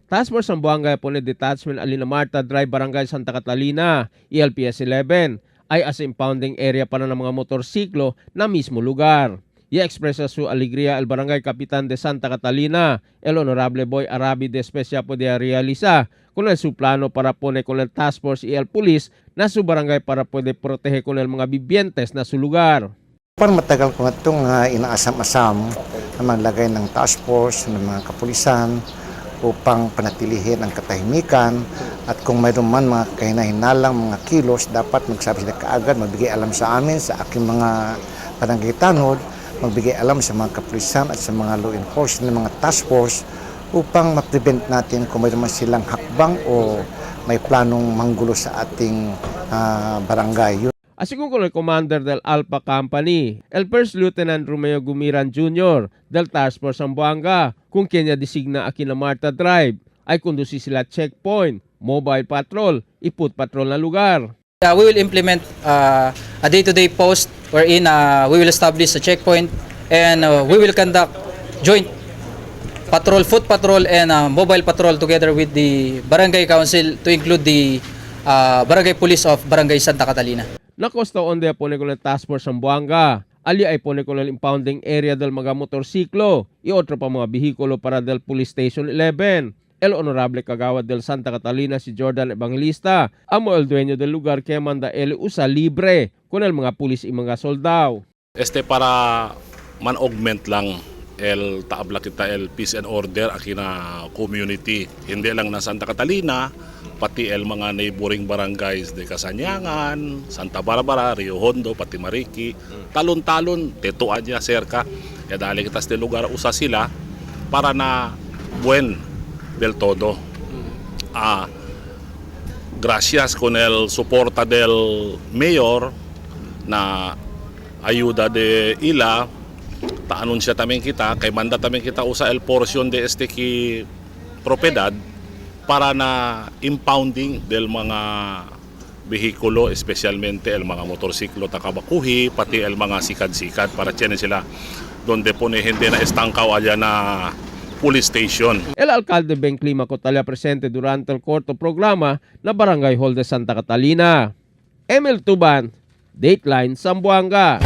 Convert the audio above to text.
Task Force Zamboanga pone detachment Alina Marta Drive, Barangay Santa Catalina, ELPS 11, ay as impounding area para ng mga motorsiklo na mismo lugar. I-expresa su alegría el Barangay Kapitan de Santa Catalina, el Honorable Boy Arabi de Especia puede realiza con el su plano para pone con el Task Force y el Police na su barangay para puede protege con el mga vivientes na su lugar. Parang matagal ko nga itong inaasam-asam na maglagay ng task force ng mga kapulisan upang panatilihin ang katahimikan at kung mayroon man mga kahinahinalang mga kilos, dapat magsabi sila kaagad, magbigay alam sa amin, sa aking mga barangay tanod, magbigay alam sa mga kapulisan at sa mga law enforcement, mga task force upang ma-prevent natin kung mayroon man silang hakbang o may planong manggulo sa ating barangay. Así con el commander del Alpha Company, el First Lieutenant Romeo Gumiran Jr. del Task Force Zamboanga, kung kanya designa aquí na Marta Drive, ay conduci sila checkpoint, mobile patrol, iput patrol na lugar. We will implement a day-to-day post wherein we will establish a checkpoint and we will conduct joint patrol, foot patrol and mobile patrol together with the barangay council to include the barangay police of Barangay Santa Catalina. Nakosta onde pone con el Task Force Zamboanga. Ali ay pone con el impounding area del mga motorsiklo y otro pa mga bihikulo para del Police Station 11. El Honorable Kagawad del Santa Catalina si Jordan Evangelista, amo el dueño del lugar que manda el usa libre con el mga pulis y mga soldado. Este para man-augment lang el taabla kita el peace and order aki na community. Hindi lang na Santa Catalina, pati el mga neighboring barangays de Kasanyangan, Santa Barbara, Rio Hondo, pati Mariki, talon-talon, tetuan niya cerca. Kaya dali kita sa lugar usa sila para na buen del todo. Gracias con el suporta del mayor na ayuda de ila ta-anunsya tamen kita kay manda tamen kita usa el portion de este ki propiedad para na impounding del mga vehikulo, especialmente el mga motorsiklo takabakuhi, pati el mga sikad-sikad para tiyan sila donde pone hindi na estangkaw allá na police station. El alcalde Ben Climaco Talia presente durante el corto programa na Barangay Hall de Santa Catalina. Emil Tuban, Dateline Zamboanga.